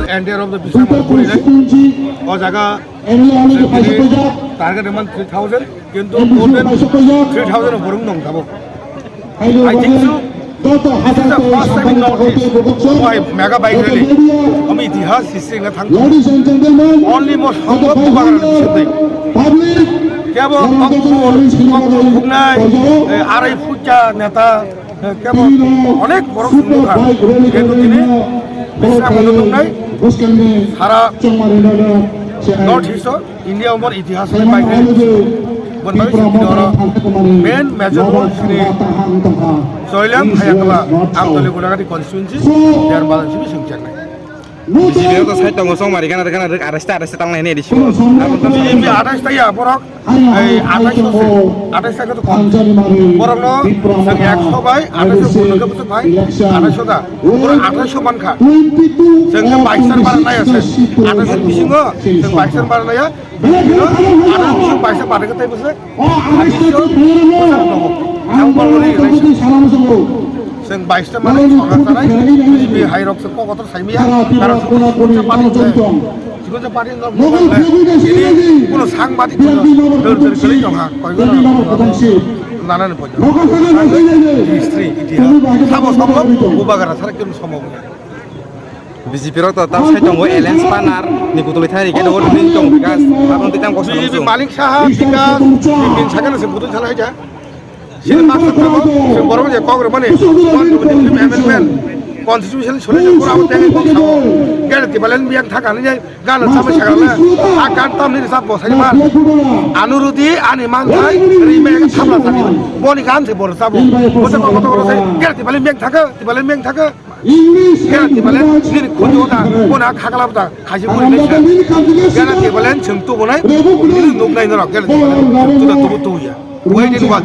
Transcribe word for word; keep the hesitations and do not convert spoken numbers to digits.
Entire of the Bisramganj puri nai. O jaga target man three thousand, kintu more than three thousand borok nong tabo. I think so. This is the first time in North East. Why mega bike rally? Ami itihas history na thang. Only mo sambhav Bubagra bising. Kebo Tokpur, Tokpur Khuknai, eh, Arai Puja neta, eh, kebo onek borok sumukha. Kintu tini Bisramganj nungnai, sara North East o India umor itihas ni bai hai. Bon bai sini oro main major role sini Soilam Hayatla Amtoli Gulagati constituency, Derbal sini singchak nai. B J P to sai tongo song mari kana kana rek arais ta arais ta tang nai ne di simo. B J P arais ta ya borok. Ei atais se, atais se to kom. Borok no sang ekso bai atais se borok no kebo bai atais da. Borok atais man kha. Sang ke bais bar nai ase. Atais bisingo sang bais bar nai ya. Atais bisingo bais bar ke tai bose. Atais yo. Ang borok ni Chwng bais ta mani sorkar chanai, B J P hai rok se kokotor saimaya, karon chikon chikon sa party se, chikon sa party no tini kuno sangbadik kuno dol dol kwlwi tongkha, koi gana nana ni poito. History, itihas, sabo somo, Bubagra sara kunu somo. B J P rok to tam sai tongo, alliance partner ni kutulwi thani khe dogo tini tong Bikas, aboni twi tam kok B J P salong malik saha, Bikas, Bipin sakhe no se budu salai ja. Sini maksud tamo, sini borok je kok rwmani, one twenty three amendment, constitution suri je kura abo tengwi kok sao, gana Tibaland biyang thaka nini gana chamai sakala, a gan tam nini sat bosai man, anu rudi ani man thai, ri me thapla thani, boni gan se bor sabo, bose kok kok rwsai, gana Tibaland biyang thaka, Tibaland biyang thaka, gana Tibaland nini khunju da, bona khakla da, khaisi boni nai sa, gana Tibaland chwng tubunai, nini nuk nai norok, gana Tibaland chwng tuda tubu tuya. Wait and watch.